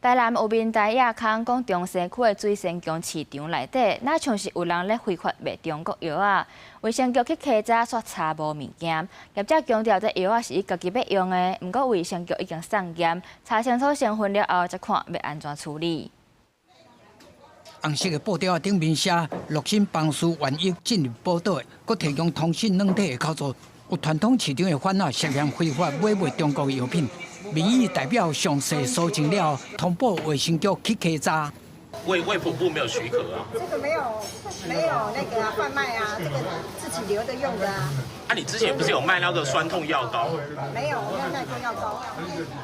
台南有民代亞康講，中西區的水仙宮市場內底，若像是有人咧非法賣中國藥仔。衛生局去稽查，煞查無物件。業者強調，這藥仔是伊家己欲用的，毋過衛生局已經送檢，查清楚成分了後，才看欲按怎處理。紅色的布條頂面寫“樂心幫助萬一進入寶島”，閣提供通訊軟體的口座。有傳統市場的販仔涉嫌非法買賣中國藥品，民意代表詳細搜證了，通報衛生局去稽查。衛福部沒有許可啊？這個沒有，沒有那個販賣啊，這個自己留着用的啊。啊，你之前不是有賣那個酸痛藥膏？沒有，我沒有賣過藥膏。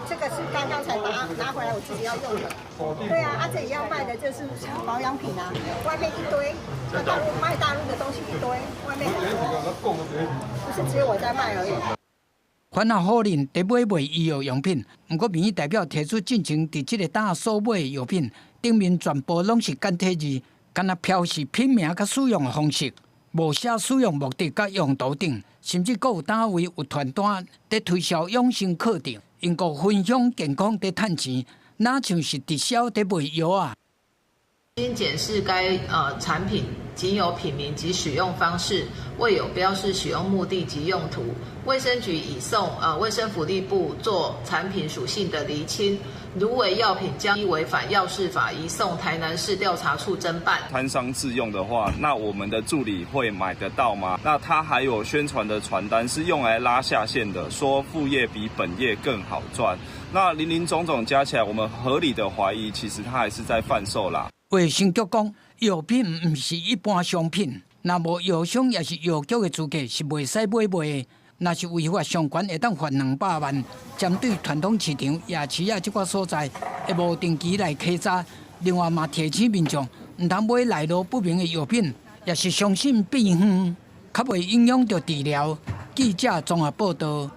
這個是剛剛才拿回來，我自己要用的。對啊，啊，這裡要賣的就是保養品啊，外面一堆，大陸賣大陸的東西一堆，外面很多，不是只有我在賣而已。販仔否認佇買賣醫藥用品，毋過民意代表提出進前佇這個檔所買的藥品頂面全部攏是簡體字，干焦標示品名佮使用的方式，無寫使用目的佮用途等，甚至閣有單位有傳單佇推銷養生課程，英國分享健康佇趁錢，若像是直銷佇賣藥仔。經檢視該產品，僅有品名及使用方式，未有標示使用目的及用途。衛生局已送衛生福利部做產品屬性的釐清，如為藥品，將依違反藥事法移送台南市調查處偵辦。攤商自用的話，那我們的助理會買得到嗎？那他還有宣傳的傳單是用來拉下線的，說副業比本業更好賺。那林林總總加起來，我們合理的懷疑，其實他還是在販售啦。衛生局講，藥品毋是一般商品，若無藥商抑是藥局的資格，是袂使買賣的。若是違法，上懸會當罰200萬。針對傳統市場、夜市仔這寡所在，會無定期來稽查。另外嘛提醒民眾，毋通買來路不明的藥品，抑是相信秘方，較袂影響著治療。記者綜合報道。